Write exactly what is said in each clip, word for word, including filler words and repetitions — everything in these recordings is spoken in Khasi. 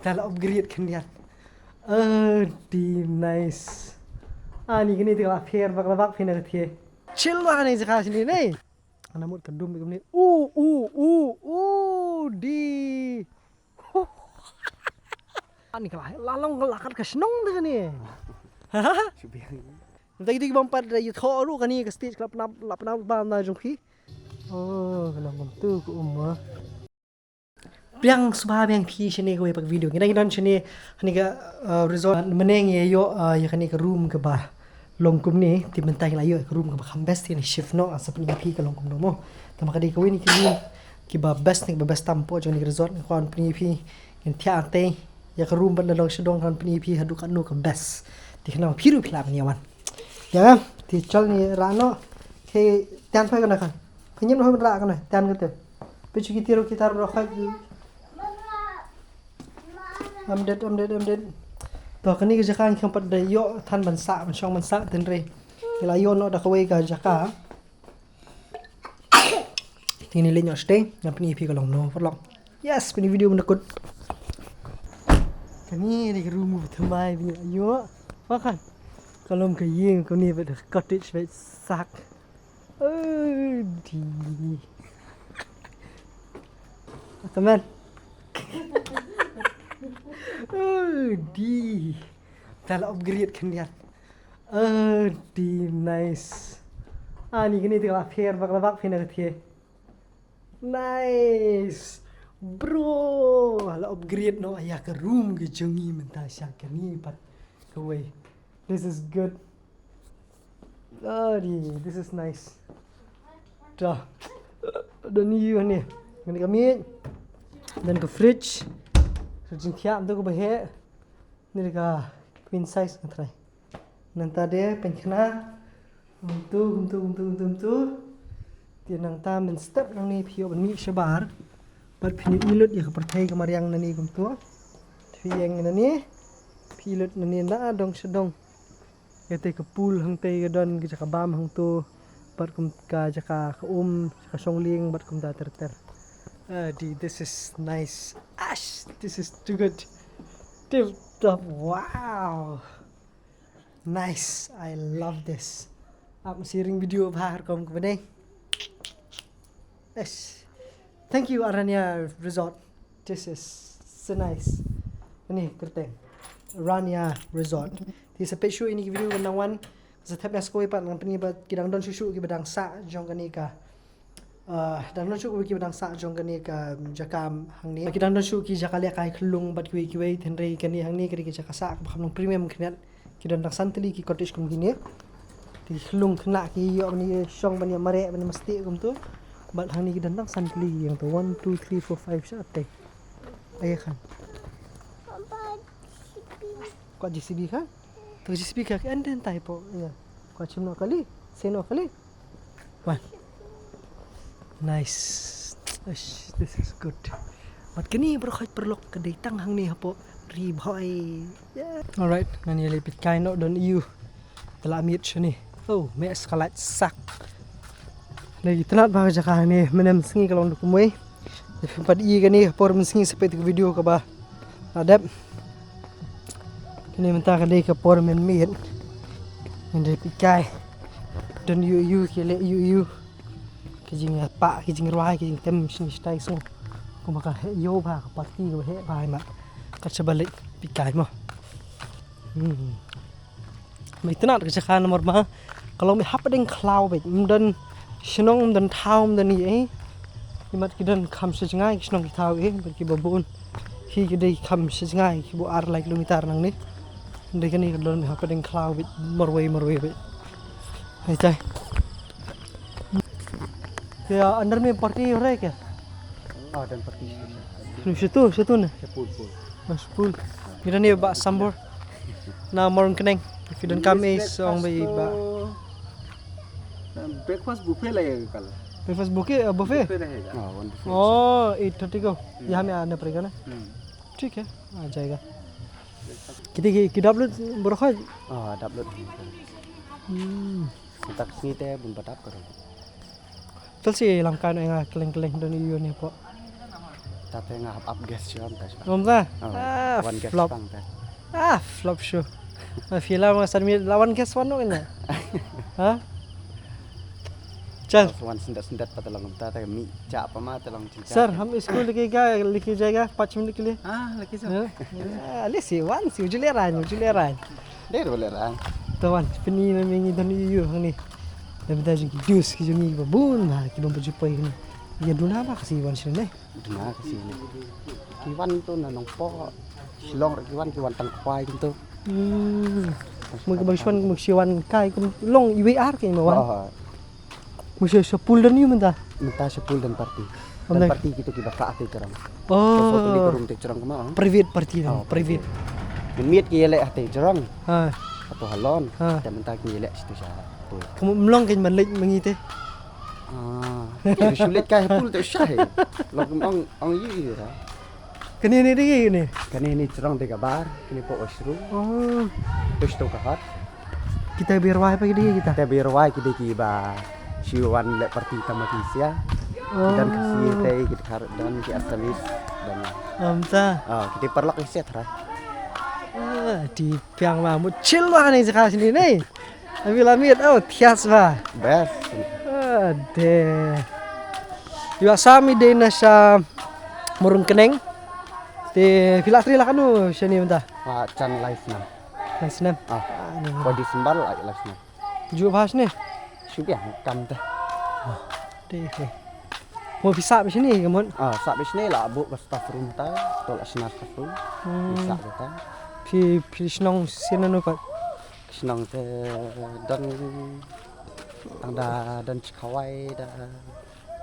Ta la upgrade khyndiat. Adi nice. Ani kane te ka la pher bak la bak phin ka thie. Chill bha ne jaka shini ne. Ana mut ka dum ka mut. U u u u di. Ani ka la la long ka la kat ka shnong de kane. Nta ki dei ki bam pat da ïathoh ruh kane ka stage ka la pnap la pnap ba na jong phi. Oh, ka long kumtu ka um ma. Biang sngewbha biang phi shane kawei pat ka video. Ngi dang don shane kane ka, uh, resort, mynne ngi ïoh, uh, ïa kane ka room kaba long kumne, te mynta ngi la ïoh ka room kaba kham best, te ngi shift noh, sa pyni ïa phi ka long kumno mo. Tangba ka dei kawei na ki room kiba best ne kaba best tam hapoh jong kane ka resort, ngi kwah ban pyni ïa phi, ngin thiah hangtei ïa ka room bad la long sha dong kan pyni ïa phi haduh katno ka best. Te khnang phi ruh phi lah ban ïa wan. Ïa nga, te chal ngi rah noh. Te tian pha kane kan. Pynïap noh ban rah kane, tian kate. Pynshukri tiro kita ro khat. Am det, am det, am det. To kane ka jaka ngi kham pat da ïoh than ban sah, ban shong ban sah tynrai. Ngi la ïoh noh da kawei ka jaka. Te ngi leit noh shatei, ngan pyni ïa phi ka long kumno paralok. Yes, pyni video ban da kut. Kane dei ka room ba thymmai ba ngi la ïoh. Pha kan. Ka long ka ïing kane ba da cottage ba sak. Adi. Ataman. Adi. Ta la upgrade khyndiat. Adi nice. Ani kane te ka la pher bak la bak phin ka thie. Nice. Bro, la upgrade noh ïa ka room ka jong ngi mynta sha kane pat kawei. This is good. Adi, this is nice. Ta. Don ïa ne. Kane ka miej. Don ka fridge. Fridge thiah mynta kaba heh. Ni ka queen size nga trai. Nangta de pynkhna. Kumtu, kumtu, kumtu, kumtu, kumtu. Te nangta mynstep nangne phi ïoh ban mih shabar. Bad phin ïoh lut ïa ka pyrthei ka mariang nangne kumtu. Phi ïeng nangne. Phi lut nangne na dong sha dong. Ïa te ka pool hangtei ka don ka jaka bam hangto. Bad kum ka jaka ka um, ka shong lieng, bad kumta ter ter. Adi, this is nice. Ash, this is too good. Tip top. Wow. Nice. I love this. Ap sharing video bha rukom ka bneng. Yes. Thank you, Aranya Resort. This is so nice. Ani kyrteng Aranya Resort. Te sa peit shuh ïa kine ki video ba nang wan. Sa thep ïa sa kawei pat ngan pyni ba ki dang don shuh shuh kiba dang sah jong kane ka. Ah, dang don shuh kiba dang sah jong kane ka jaka hangne. Ki dang don shuh ki jaka lehkai khyllung bad kiwei kiwei, hynrei kane hangne ka dei ka jaka sah kaba kham long premium khyndiat. Ki don tang san tylli ki cottage kum kine. Te ki khyllung khynnah ki ïoh ban ïa shong, ban ïa mareh, ban ïa masti kumtu. Bad hangne ki don tang san tylli ki ïeng, to one, two, three, four, five, sha te. Ai khan. Kwah J C B khan? To J C B ka, ka en den tai po. Ïa. Kwah shim noh kali, seh noh kali. Wan. Nice. Eish, this is good. Bad kane baroh khoit paralok ka dei tang hangne hapoh Ri Bhoi. Yeah. Alright, ngan ïaleit peit kai noh don ïa u. Te la miet shane. Oh, me eskalait sak. Lei itynnad bha ka jaka hangne, mynne mynsngi ka long da kumwei. Te phi pat ïa kane ka por mynsngi sa peit ka video kaba la dep. Kane mynta ka dei ka por mynmiet. Ngan dei peit kai. Don ïu ïu ki leh ïu ïu. Ki jingïapah, ki jingrwai, ki jingtem shini shatai sngew. Kumba ka heh ïew bha, ka party kaba heh bha, i mat. Kat shaba leit peit kai mo. Hmm. Me itynnad ka jaka namar ba ka long me hapdeng khlaw beit, ym don shnong, ym don thaw, ym don ei ei. I mat ki don kham sha jngai ki shnong ki thaw ei, bad kiba bun hi ki dei kham sha jngai, kiba ar lai kilometer nangne. Dei kane ka don me hapdeng khlaw beit, marwei marwei beit. Hai tai. Ke andar me party ho rahe kya? Ah, dan party. Shatu, shatu na? Shapul, pul. Mas pul. Mira ni ba sambor. Na morning keneng. If you don't come is ong ba ba. Breakfast buffet lagega kal. Breakfast buffet, uh, buffet? Buffet rahega. Oh, eight thirty ko. Yahan mein aana padega na? Hmm. Theek hai, aa jayega. Kitni ki, ki dap lut baroh khoit? Ah, dap lut. Hmm. Tang sngi te bun ba dap ka dong. Tang shi lamkai noh ïa nga kylleng kylleng don ïa u ne po. Tate nga hap ap guest shuwa mynta shuwa. Ngam ta? Oh, ah, one guest flop. Pang ta. Ah, flop shuwa. Ma phi la ma san mi la one guest one no ina. Ha? Chal. Wan sendat-sendat pa ta long ta ta mi cha pa ma ta long ching cha. Sir, हम इसको लेके क्या, लेके जाएगा पाँच मिनट के लिए? हाँ, लेके जाओ। हाँ? Ah, le si wan si ujule ran, ujule ran. Dei ujule ran. Ta wan, pini na mi ngi don yu yu hangne. Da bida jing ki dus ki jong ngi ba bun ba ki bam baju poi hangne. Ya duna ba ka si wan sini. Duna ka si ne. Ki wan tu na Nongpoh. Shillong ki wan, ki wan tang kwai tu. Hmm. Mung ki bang shwan mung shi wan kai kum long iwei ar ki ma wan. Oh. Mung shi sha pool don yu mynta. Mynta sha pool don party. Don party kitu ki ba ka ate jrong. Oh. Ko ko tu di ko room te jrong ma. Private party don, oh, private. Min miet ki yele ate jrong. Ha. Atu halon. Ha. Te mynta ki yele situ sha pool. Kamu mlong ken man lek mangi te. Ah, ki shu leit kai ha pool te sha he. Long ong ong yu yu ra. Kane ne dei kane. Kane ne jrong dei ka bar, kane po washroom. Oh. Push to ka hot. Kita biar wai pa ki dei kita. Kita biar wai ki dei ki ba shi wan le party tama ki sia. Oh. Dan ka si te ki khar dan ki Assamese dan. Amta. Ah, kita parlok sia thra. Ah, di piang ma mu chill wa ne jaka sini ne. Ami la miet, oh, thias ba. Best. Ade. Iwa sami de na sha Murung Keneng. Te phi la tri la kanu shani mynta. Ah, chan lai snem. Lai snem. Ah. Ko December lai, lai snem. Ju bhas ne. Shu biang kam ta. Te. Mo phi sah bishni ka mon. Ah, sah bishni la bu ka staff room ta, to la shna staff room. Hmm. Phi sah ka ta. Phi phi shnong sien nanu pat. Shnong te don tang da don chkhawai da.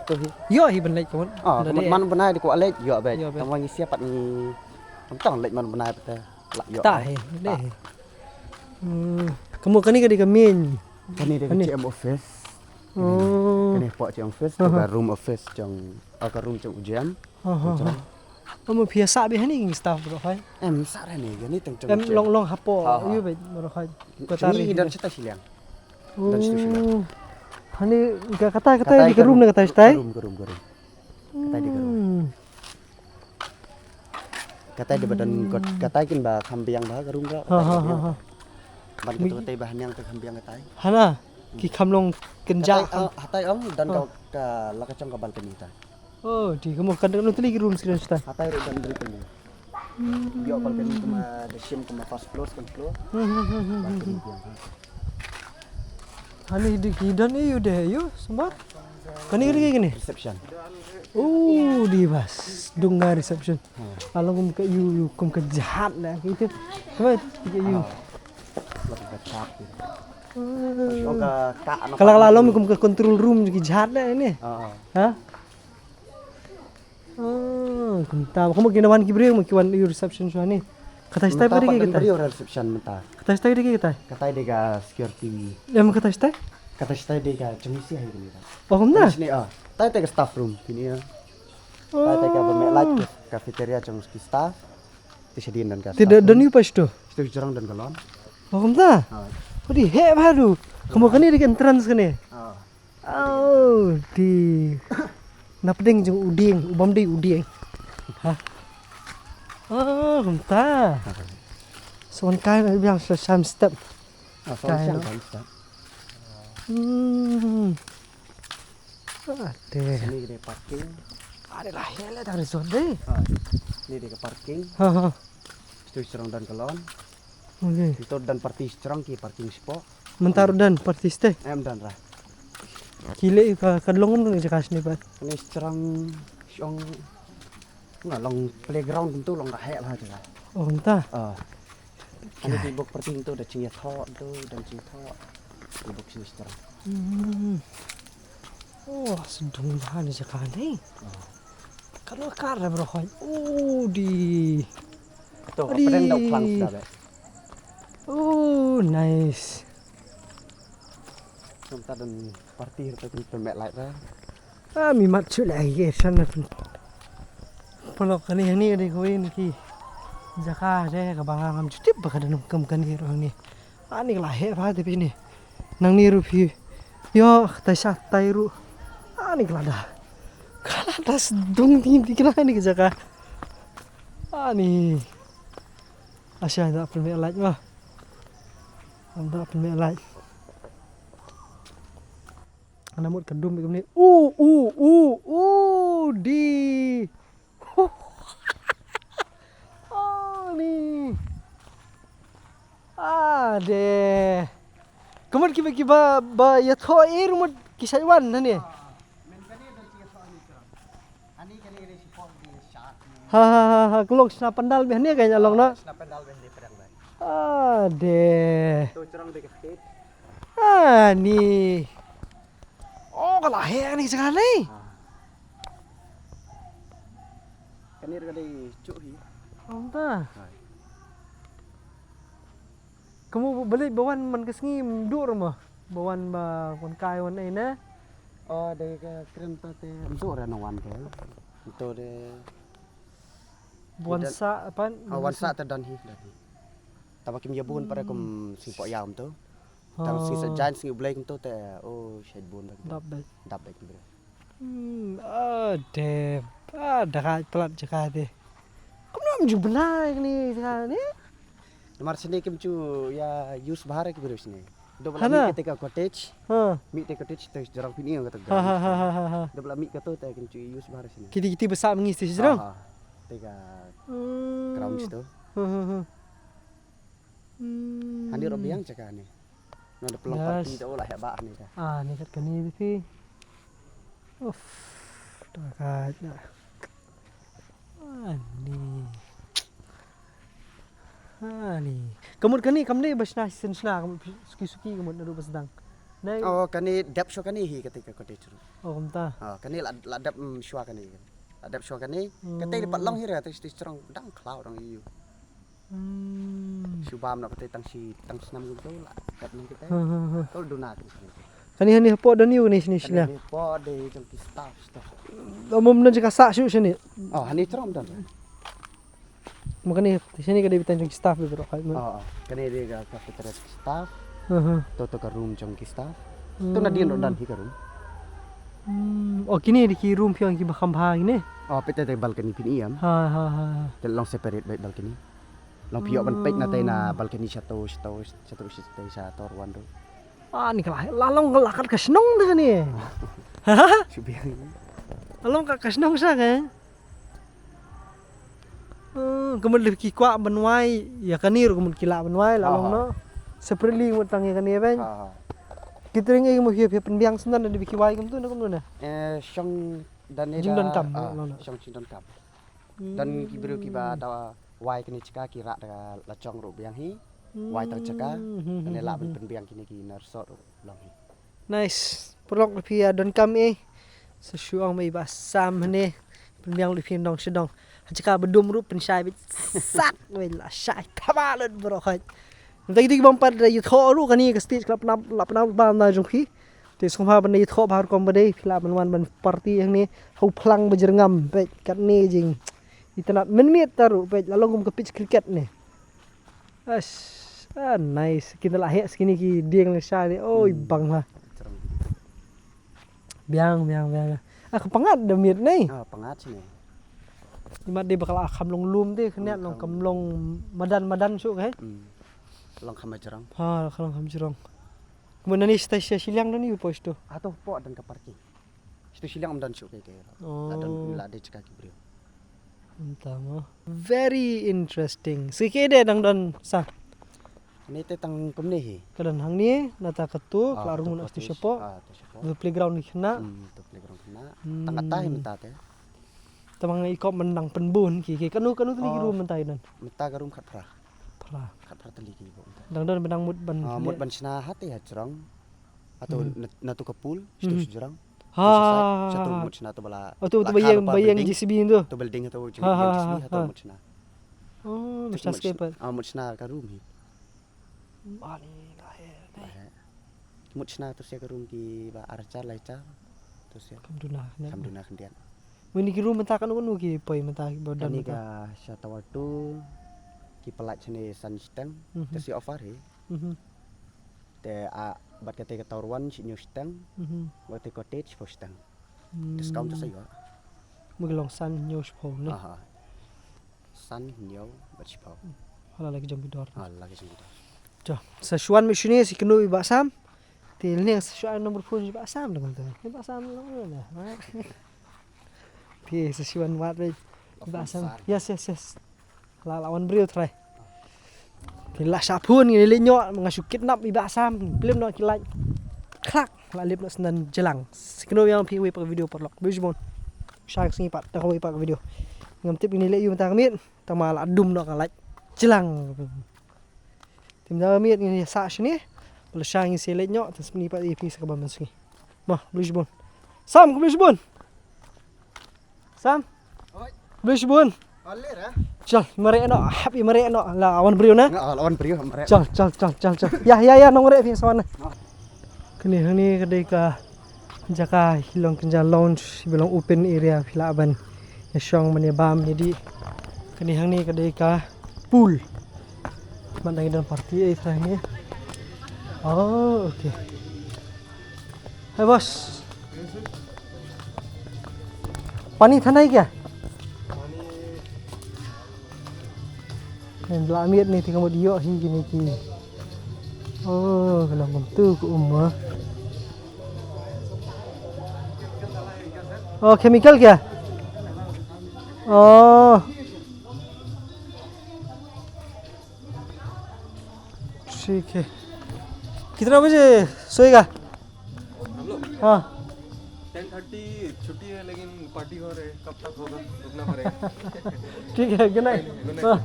Tu hi. Yo hi ban leit ka mon. Ah, da ka mon de. Man bnai di ko leit yo bet. Yo bet. Tang wangi siapat ni. Tang leit man bnai pat. La yo. Ta hi. De hi. Hmm. Kamu kani ka di ka min. Kani de ka G M office. Oh. Kane pok jong office, aha, to ka room office jong, ah, ka room jong u Jem. Aha. Jong. Ama phi sah bha hani ki staff bro hai. Em sah ra ne, yani tang jong em Jem. Long long hapo, ha, ha, yu bha bro hai. Kata ri dan sita shiliang. Dan sita shiliang. Oh. Hani ka kata kata di ka room na kata sita. Ka room, ka room, ka room. Kata di ka room. Hmm. Katai dei ba don kot, katai kin ba kham biang ba ka room ka. Ha, ha, ha, ha. Ban katai ba haniang te kham biang katai. Hana ki kham long kynja. Hatai ong, hatai ong don ka, ka la ka chong ka balcony ta. Oh, di ka mo kan don tli ki room screen ta. Hatai ruh don tli kali. Yo balcony kuma da shim kuma first floor, second floor. Hmm, hmm, hmm, hmm, hmm. Balcony biang ha. Hani di ki don yu de yu sumba. Kani kani kani. Reception. Oh, di bas. Dunga reception. Hmm. Along kum ka yu yu kum ka jahat na gitu. Coba tiga yu. Ah. Lebih jahat gitu. Hmm. Ka ka ka. Kalau kalau along kum ka control room ki jahat na ini. Ah. Ha? Ah, kumta. Kamu kina wan ki briew, ki wan ïa reception shuwa ne. Kata stai mynta pari pat ki don kata. Briew reception mynta. Kata stai ki kata. Kata dei ka security. Em kata stai? Kata stai dei ka jong isi hai kini ta. Oh, kumta. Sini ah. Tai tai ka staff room kini ah. Tai tai ka ba me light ka cafeteria jong ki staff. Ti shadien don ka. Ti staff don room. Yu pas tu. Stu jrong don galon. Oh, kumta. Ah. Kodi he baru. Kamu kani dei ka entrance kani. Ah. Oh, di. Napdeng jong u dieng, u bam dei u dieng. Ha. Oh, kumta. Son kai na biang sa sam step. Ah, son kai sam no. Sam step. Hmm. Ate. Sini dei parking. Are lah hele dari zon dei. Ah, ini dei ka parking. Ha ha. Stu jrong don galon. Okay. Ito don parti jrong ki parking spot. Mynta ruh don parti te. Em don ra. Ki leh ka ka long ne jaka sini pat. Ni jrong shong nga long playground tu long ka heh la jaka. Oh mynta. Ah. Ani ti bok parti tu da jingïathoh tu da jingthoh. Ti bok sini jrong. Hmm. Oh, sdung da ni jaka ni. Ah. Ka long kar bro khoi. Oh di. To, apa den dau plang sudah be. Oh, nice. Sum ta don parti tu tu me light ra. Ah, mi mat chu lai ye san na tu. Palo kani hani de ko in ki. Jaka de ka bang ngam chu tip ba ka don kam kani ro ni. Ani kala he ba de pini. Nang ni ru phi. Yo, tai sa tai ru. Ani kala da. Ka da sdung ti ti kla ni ka jaka. Ani. Asha da pynmeh light ma. Am da pynmeh light. Ana mut ka dum ka ni. U u u u di. Ani. Ade. Ka mut kiba kiba ba ïathoh e ruh mut ki shait wan na ne. Ha ha ha ha, ka long shna pandal beh ne ka long na. Ade. Ani. Oh, ka la heh ni jaka ni. Kane ruh ka dei chuh hi. Ong ta. Hai. Kamu ba leit ba wan man ka sngi mduh ruh mo. Ba wan ba wan kai wan ei ne. Oh, dei ka kren ta te mduh ruh nang wan te. Ito de. Ba wan sa pan. Ha, wan sa te don hi, don hi. Taba kim ïa bun para kum sing po ïam tu. Tang sing sa jan sing u Blei kum tu te. Oh, shait bun ba. Dap bek. Dap bek bro. Hmm, oh, damn. Ah, da ka plat jaka te. Kumno am ju bna ni jaka ni? Namar sini kim ju ïa use bha ki bro sini. Dob la mi kata ka cottage. Ha. Mi te cottage te jarang pini kata. Ha ha ha ha ha. Dob la mi kata te kim ju use bha sini. Kiti kiti basa mengi te jarang. Ha. Te ka ground tu. Ha ha ha. Hmm. Hani ro biang jaka ni. Nga da pelong party da olah heba ni da. Ah, ni kat kani di pi. Uff, da kat da. Ani. Ani. Kamut kani kam dei ba shna sin shna kamut suki suki kamut naduh ba sdang. Nai. Oh, kani dep sho kani hi kata ka cottage ruh. Oh, kumta. Ah, kani la la dep sho kani. La dep sho kani. Kata di pat long hi ra te strong dang khlau dang yu. Hmm. Shubam na kata tang shi tang snam gitu lah. Kat ni kita. Ha ha ha. Kau duna tu sini. Kani hani hapo don yu ni sini sila. Kani hapo de jong ki staff staff. Amum na jaka sa shu sini. Oh, hani trom don. Mo kani sini ka dei bitang jong ki staff be bro khai mo. Oh, oh. Kani de ka cafeteria ki staff. Ha ha. To to ka room jong ki staff. To na din don hi ka room. Hmm. Oh, kini di ki room phi ong ki ba kham bha kini. Oh, pete de balcony pini am. Ha ha ha ha. Te long separate by balcony. Long phi ïoh ban peit na te na balcony shato shato shato shato shato ruan tu. Ah, ni ka la la long ka la kat ka shnong de ni. Shu biang. La long kat ka shnong sa ke. Hmm, ka mut leh ki kwah ban wai ïa kani ruh ka mut ki lah ban wai la long no. Separately mut tang ïa kani ben. Ha ha. Ki tring ei ka mut hi pynbiang snan da bi ki wai kumtu na kumtu na. Eh, shong dan ne jingdonkam, ah, long no. Shong jingdonkam. Dan ki briew kiba da wai kine jaka ki rah da la jong ruh biang hi. Wai tang jaka. Hmm, hmm, kane lah hmm, ban hmm. Pynbiang kine ki nurse ruh long hi. Nice. Paralok lada phi ïa donkam eh. Sa shu ong ba i Bah Sam hangne. Pynbiang lada phi nong sha dong. Ha jaka ba dum ruh pynshai beit sak beit la shai thaba lut bro hoi. Mynta kito ki bym pat da ïathoh ruh kane ka stage ka la pynap la pynap ba na jong phi. Te sngewbha ban ïathoh bha rukom ba dei phi lah ban wan ban party hangne ha u phlang ba jyrngam peit katne jing. Itynnad mynmiet ta ruh peit la long kum ka pitch cricket ne. Ash, ah, nice. Kin da la heh sa kine ki dieng lashai ne. Oi bang ha. Biang biang biang. Ah, ka pyngngad da miet ne. Ah, pyngngad sini. Imat dei ba ka la kham long lum te khyndiat long kham long madan madan shuh ka he. Long kham jrong. Ha, ka long kham jrong. Kumno nani stai sha shiliang nani u post tu. Ato po dan ka parking. Stai shiliang am dan shuh kai kai. Oh. La dan la dei jaka ki briew. Entah mo. Very interesting. Sike de dang don sa. Ni te tang kumne hi. Ka don hangne nata katu ka la rung na stu shapo. Ah, tu shapo. Tu playground ni khna. Hmm, tu playground khna. Tang kata hi mynta te. Tamang i kop menang pynbun ki ki kanu kanu tu ni ki room mynta i nan. Mynta ka room khat phra. Phra. Khat phra tali ki bo mynta. Dang don benang mut ban. Ah, mut ban shna hate ha jrong. Ato na tu ka pool, stu jrong. Ha. Satu mut shna tu bala. Oh, tu tu bayang bayang J C B tu. Tu building tu jrong J C B ato mut shna. Oh, mut shna. Ah, mut shna ka room hi. Ani la he. Mut shna tu sia ka room ki ba ar char lai char. Tu sia. Kam duna. Kam duna khyndiat. Mini ki room mynta kanu kanu ki poi mynta ki ba don. Kani ka sha tower two ki pynlait shane san shiteng. Tu sia offer hi. Te a bad kata ka tower one shi nyu shiteng. Bad kata cottage four shiteng. Discount tu sa ïoh. Mut ki long san hynñiew shiphew ne. Aha. San hynñiew bad shiphew. Hala la ki jong ki dor. Hala la ki jong ki dor. To, sa shu wan mih shane sa kynduh ïa i Bah Sam. Te lane sa shu ai number phone i Bah Sam dang kumta. I Bah Sam long ne. Te sa shu wan wad bad i Bah Sam. Yes, yes, yes. La, la wan briew trai. Te la shah phone ngi leit noh, nga shu kidnap i Bah Sam, plim noh ki light. Khlak, la lip noh sendang jlang. Sa kynduh ïa phi wei pat ka video paralok. Bye bye. Sha ka sngi pat, tang wei pat ka video. Ngam tip ngi leit ïu mynta ka miet, tang ma la dum noh ka light. Jlang. Te mynta ka miet ngi sah shane. Pynlong sha ngi sa leit noh, tang sngewbha pat ïa phi sa ka ban sngi. Mo, khublei shibun. Sam, khublei shibun. Sam. Oi. Khublei shibun. Ole ra. Chal, mareh noh, hap ïa mareh noh, la wan briew na. Nga la wan briew mareh. Chal, chal, chal, chal, chal. Ïa, ïa, ïa, nong mareh phi sa wan na. Kane hangne ka dei ka jaka hi long kynja lounge, hi ba long open area phi lah ban ïa shong ban ïa bam ïa dih. Kane hangne ka dei ka pool. Man dang don party eh trai hangne. Oh, okay. Hey boss. पानी था नहीं क्या? Ngan lah miet ni tengok dia hi gini ki. Oh, kalau kumtu ku umur. Oh, chemical क्या? Oh. ठीक है। कितना बजे सोएगा? हम लोग? हाँ। टेन थर्टी छुट्टी है, लेकिन पार्टी हो रही है, कब तक होगा, रुकना पड़ेगा। ठीक है, गुड नाइट। गुड नाइट। हाँ।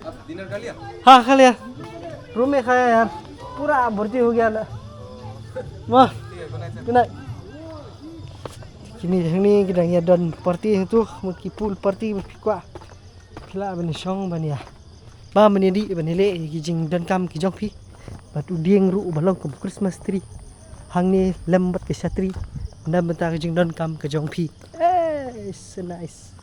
आप डिनर कर लिया? हाँ, खा लिया। रूम में खाया यार, पूरा भर्ती हो गया ना। वाह। ठीक है, गुड नाइट सर। गुड नाइट। Kine hangne ki dang ïa don party hangtu, mut ki pool party, mut ki kwah. Phi lah ban shong ban ïa bam ban ïa dih ban ïa leh ïa ki jingdonkam ki jong phi. Bad u dieng ruh uba long kum Christmas tree. Hangne lem bad ka shatri. Na bynta ka jingdonkam ka jong phi. Eh, so nice.